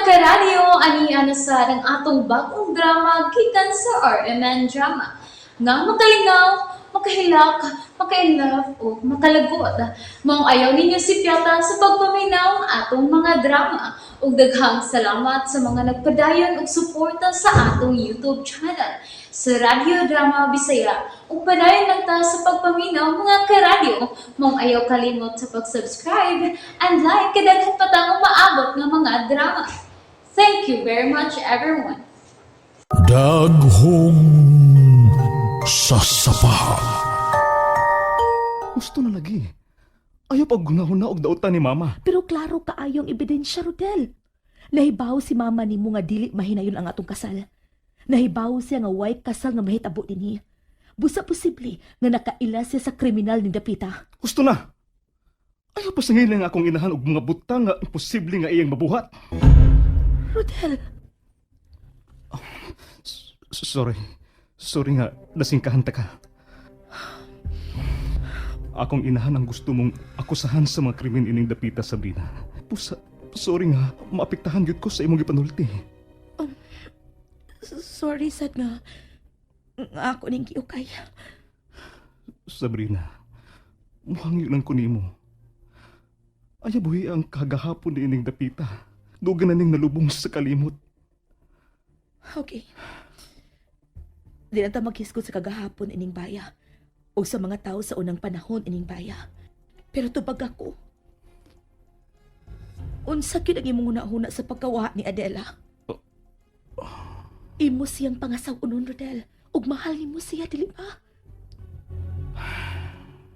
Karadyo, ani na sad ang atong bagong drama gikan sa RMN Drama nga makalingaw, makahilak, maka-inlove o makalagot. Maong ayaw ninyo sipyata sa pagpaminaw ang atong mga drama. Ug daghang salamat sa mga nagpadayon og suporta sa atong YouTube channel sa Radyo Drama Bisaya. Ug padayon lang ta sa pagpaminaw, mga karadyo. Maong ayaw kalimot sa pag-subscribe and like kay daghan pa tang umaabot nga mga drama. Thank you very much, everyone. Daghong sa sapa. Gusto na lagi. Ayaw pag hunahuna og dautan ni Mama. Pero klaro kaayong ebidensya, Rodel. Nahibaw si mama nimo nga dili mahinayon ang atong kasal. Nahibaw siya nga way kasal nga mahitabo dinhi. Busa posible nga nakaila siya sa kriminal ni Dapita. Gusto na. Ayaw pa sa ang akong inahan og mga butang nga imposible nga iyang mabuhat. Rodel, Sorry. Sorry nga, nasingkahan ta ka. Akong inahan ang gusto mong akusahan sa mga krimen ining dapita, Sabrina. Pusa, sorry nga, maapektahan gyud ko sa imong gipanulti. Sorry sad nga ako ning giukay. Sabrina, muhangyo lang ko nimo. Ayaw buhi ang kagahapon ni ining dapita. Dugan na ning nalubong sa kalimot. Okay. Di na ta maghisgot sa kagahapon ining baya o sa mga tao sa unang panahon ining baya. Pero tubag ako. Unsa gyud ang imong hunahuna sa pagkawa ni Adela? Imo siyang pangasaw-onon, Rodel. Ug mahal nimo siya, dili ba?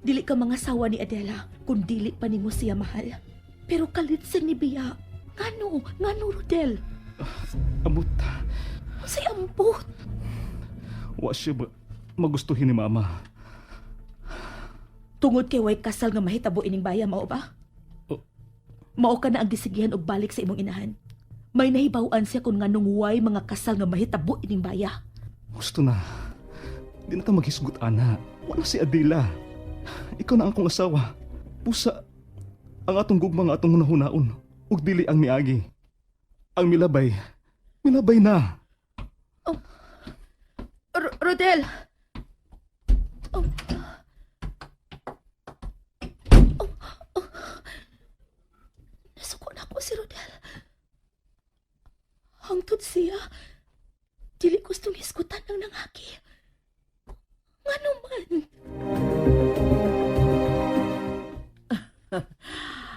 Dili ka mangasawa ni Adela kung dili pa nimo siya mahal. Pero kalit sa ni Bia. Ngano? Ngano, Rodel? Amot, Unsay ambot? Wa siya ba magustuhin ni Mama. Tungod kay way kasal nga mahitabo ining baya, mao ba? Oh. Mao ka na ang gisigihan og balik sa imong inahan. May nahibaw-an siya kung nganong way mga kasal nga mahitabo ining baya. Gusto na. Di na ta maghisgot, ana. Wala si Adela. Ikaw na ang akong asawa. Pusa, ang atong gugma nga atong hunahunaon. Ug dili ang miagi. Ang milabay, milabay na. Rodel! Oh. Oh, oh. Nasuko na ako si Rodel. Hangtod siya, dili gustong hisgutan ang nangaki. Ngano man?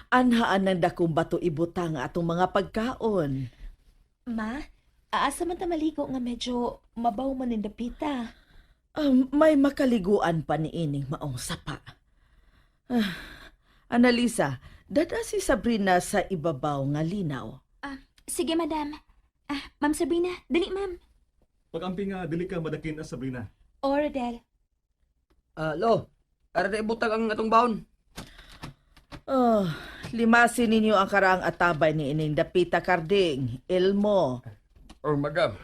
Anhaan ng dakong bato ibutang atong mga pagkaon. Ma, aasa man ta maligo nga medyo mabaw man ning dapita? May makaliguan pa ni ining maong sapa. Ah, Analisa, dada si Sabrina sa ibabaw nga linaw. Sige, madam. Ah, Ma'am Sabrina, dali, ma'am. Pag-ampi nga, dili ka madakin na, Sabrina. O, Rodel. Ah, lo, ara na ibutang ang atong baon. Oh, limasin ninyo ang karaang atabay ni ining dapita, Karding, Elmo. Oh, madam.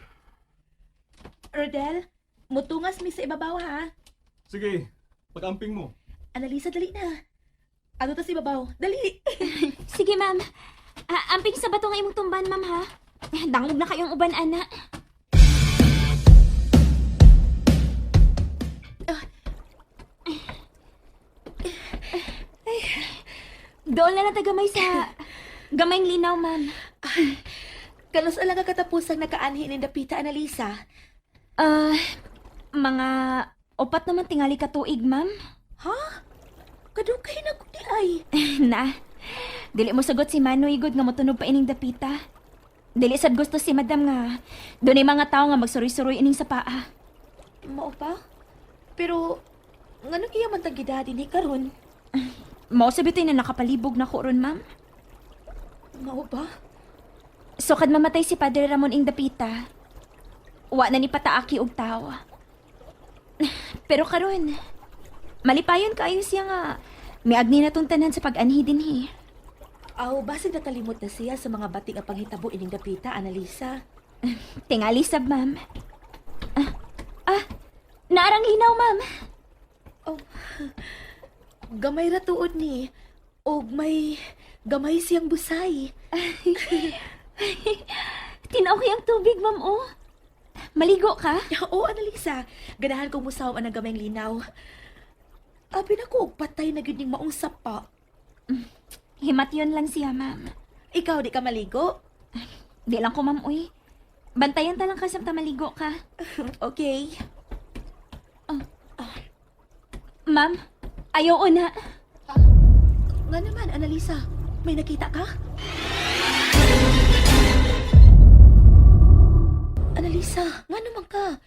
Rodel, mutungas mi sa ibabaw ha. Sige, pag-amping mo. Analisa, dali na. Ano ta sa ibabaw? Dali! Sige, ma'am. Ah, amping sa bato nga imong tumban, ma'am, ha? Dangog na kayong uban, ana. Dool na lang tagamay sa gamayng linaw, ma'am. Kanus lang ka katapusang nakaanhi ning dapita, Analisa? Ah, mga 4 naman tingali ka tuig, ma'am. Kadugay na ko di ay. Na, dili mo sagot si Manoy gud nga motunog pa ining dapita. Dili sad gusto si madam nga dunay mga tawo nga magsuroy-suroy ining sa paa. Mao pa? Pero, ngano kaya man tang gidadi ni karon? Mao sa bitoy na nakapalibog na ko ron, ma'am. Mao ba? So kad mamatay si Padre Ramon ing dapita, wa na ni pataaki og tawo. Pero karon, malipayon kaayo siya nga miagni na tong tanan sa pag-anhi dinhi. Aw, basig nakalimot na siya sa mga bating ang panghitabo ining dapita, Analisa. Tingali sab, ma'am. Ah, ah, naarang linaw, ma'am. Oh, gamay ra tuod ni. Og may gamay siyang busay. Tinaw kay ang tubig, ma'am, oh. Maligo ka? Oo, Annalisa. Ganahan kong musaw ang gamayng linaw. Abi na ko og patay na gyud ning maong sapa. Himat yun lang siya, ma'am. Ikaw di ka maligo? Di lang ko, ma'am, uy. Bantayan ta lang ka samtang maligo ka. Okay. Ma'am, ayaw na. Nga naman, Annalisa. May nakita ka? Annalisa, nga naman ka?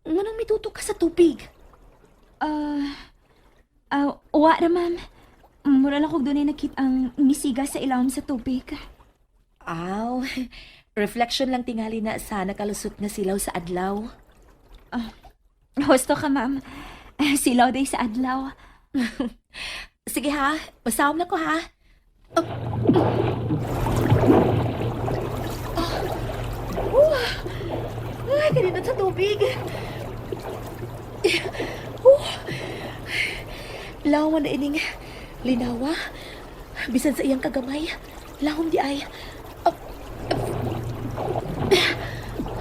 Nga nang mitutok ka sa tubig? Ah, wa ra, ma'am. Mura lang kog dunay nakit ang misiga sa ilawom sa tubig. Aw, reflection lang tingali na sa nakalusot nga silaw sa adlaw. Husto ka, ma'am. Silaw day sa adlaw. Sige ha, pasawam na ko ha. Oh. Oh. Ay, kanina sa tubig. Oh. Lawan na ining linawa. Bisan sa iyang kagamay. Lahom di ay. Oh.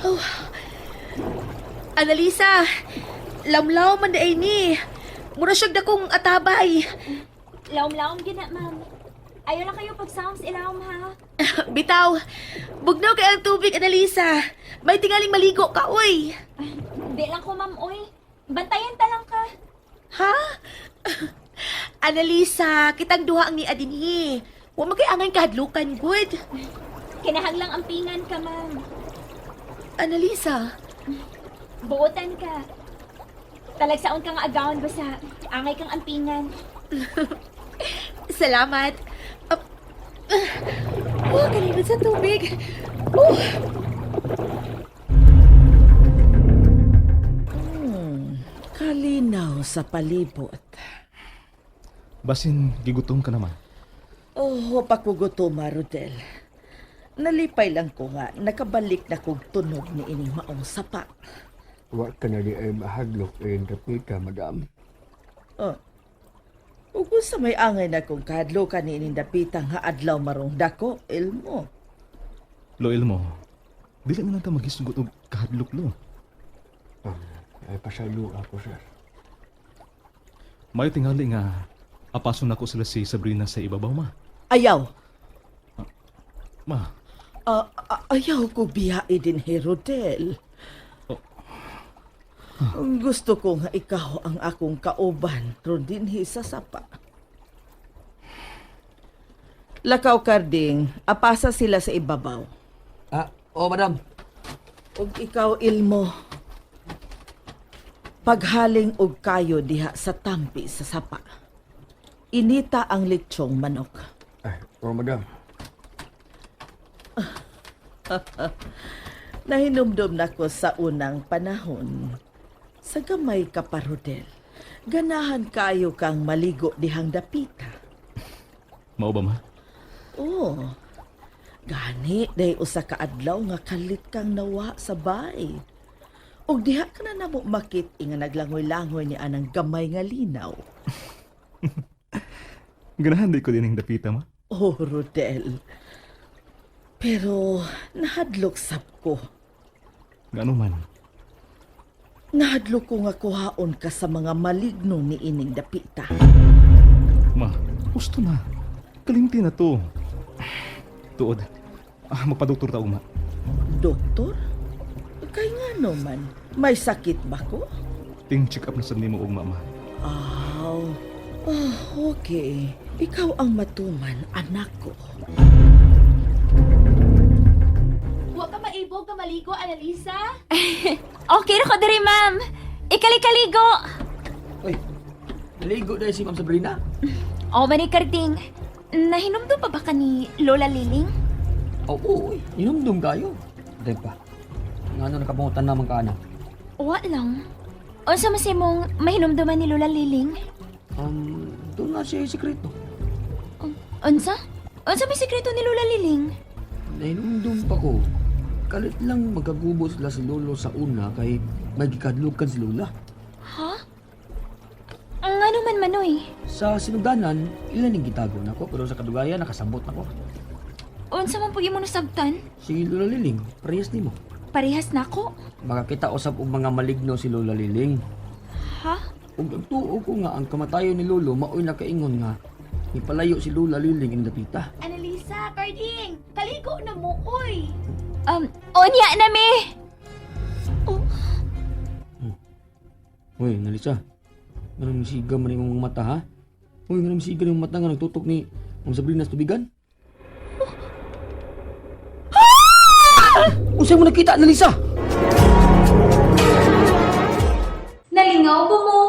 Oh. Annalisa, lamlaw man di ay ni. Mura siyag dakong atabay. Lawom-lawom gina, ma'am. Ayaw lang kayo pagsawom sa ilawom, ha? Bitaw, bugnaw kay ang tubig, Annalisa. May tingaling maligo ka, uy. Di lang ko, ma'am, uy. Bantayan ta lang ka. Ha? Annalisa, kitang duha ang ni Adinhi. Wa magkay angay kahadlukan, good. Kinahanglang ampingan ka, ma'am. Annalisa, Buotan ka. Talagsaon ka nga agawon basta angay kang ampingan. salamat. Ah, ah, oh, kalimot sa tubig. Oh. Kalinaw sa palibot. Basin gigutom ka naman. Oh, pakugutoma, Rodel. Nalipay lang ko nga, nakabalik na kog tunog ni ining maong sapa. Wa ka na di ay mahadlok ay dapita, madam. Oh. Ug sa may angay na kong kahadlokan ni ining dapita nga adlaw marong dako, Elmo. Lo Elmo, dili na lang ta maghisgot og kahadlok lo. Ay pasaylo ako, sir. Mayo tingali nga apason nako sila si Sabrina sa ibabaw ma. Ayaw. Ma, Ayaw ko biyae din he, Rodel. Oh. Gusto ko nga ikaw ang akong kauban ron dinhi sa sapa. Lakaw Karding, apasa sila sa ibabaw. Ah, oh, madam. Ug ikaw, Ilmo, paghaling og kayo diha sa tampi sa sapa. Inita ang lechong manok. Ay, oh, madam. Nahinumdum nako sa unang panahon. Sa gamay ka pa, Rodel, ganahan kayo kang maligo dihang dapita. mao ba ma? Oo. Gani, day usa ka adlaw nga kalit kang nawa sa bay. Ug diha ka na namo makit nga naglangoy-langoy ni anang gamay nga linaw. Ganahan di ko dining dapita ma. Oh, Rodel. Pero nahadlok sab ko. Ngano man? Nahadlok ko nga kuhaon ka sa mga maligno ni ining dapita. Ma, gusto na. Kalimti na to. Tuod. Ah, magpadoktor ta ugma. Doktor? Kay nga naman, may sakit ba ko? Ting check up na sad nimo ugma ma. Aw, oh, okay. Ikaw ang matuman, anak ko. Wa ka maibog nga maligo, Annalisa. Okay ra ko diri, ma'am. Ikalikaligo. Uy, naligo dahil si Ma'am Sabrina. O, mani Karding. Nahinumdum pa ba ka ni Lola Liling? Oo, oh, uy, inumdum kayo. Dahil pa, nga ano nakapangutan naman ka, anak. Wa lang. Unsa man sa imong mahinumduman ni Lola Liling? Doon na siya yung sikreto. Unsa? Unsa may sikreto ni Lola Liling? Nahinumdum pa ko. Kalit lang magkagubo sila si Lolo sa una kay may gikadlukan si Lola. Ha? Ang ano man manoy? Sa sinugdanan, ilan yung gitago na ko, pero sa kadugayan, nakasabot na ko. Unsa man pud imo nasabtan? Si Lola Liling, parehas nimo. Parehas nako. Makakita usab og mga maligno si Lola Liling. Ha? Ug ang tuo ko nga ang kamatayon ni Lolo maoy nakaingon nga nipalayo si Lola Liling ing dapita. Annalisa, Carding, kaligo na mo, oy. Unya na mi. Uy, Nalisa. Nganong misiga man imong mga mata ha? Uy, nganong misiga imong mata nga nagtutok ni Ma'am Sabrina sa tubigan? Unsay mo nakita, Nalisa? Nalingaw ba mo?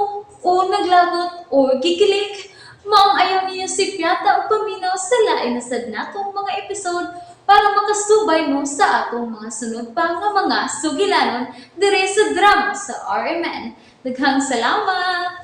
O naglagot o gikilig? Maong ayaw niyo si Piata o paminaw sa lain na sad natong mga episode para makasubay mo sa atong mga sunod pa nga mga sugilanon dire sa drama sa RMN. Daghang salamat!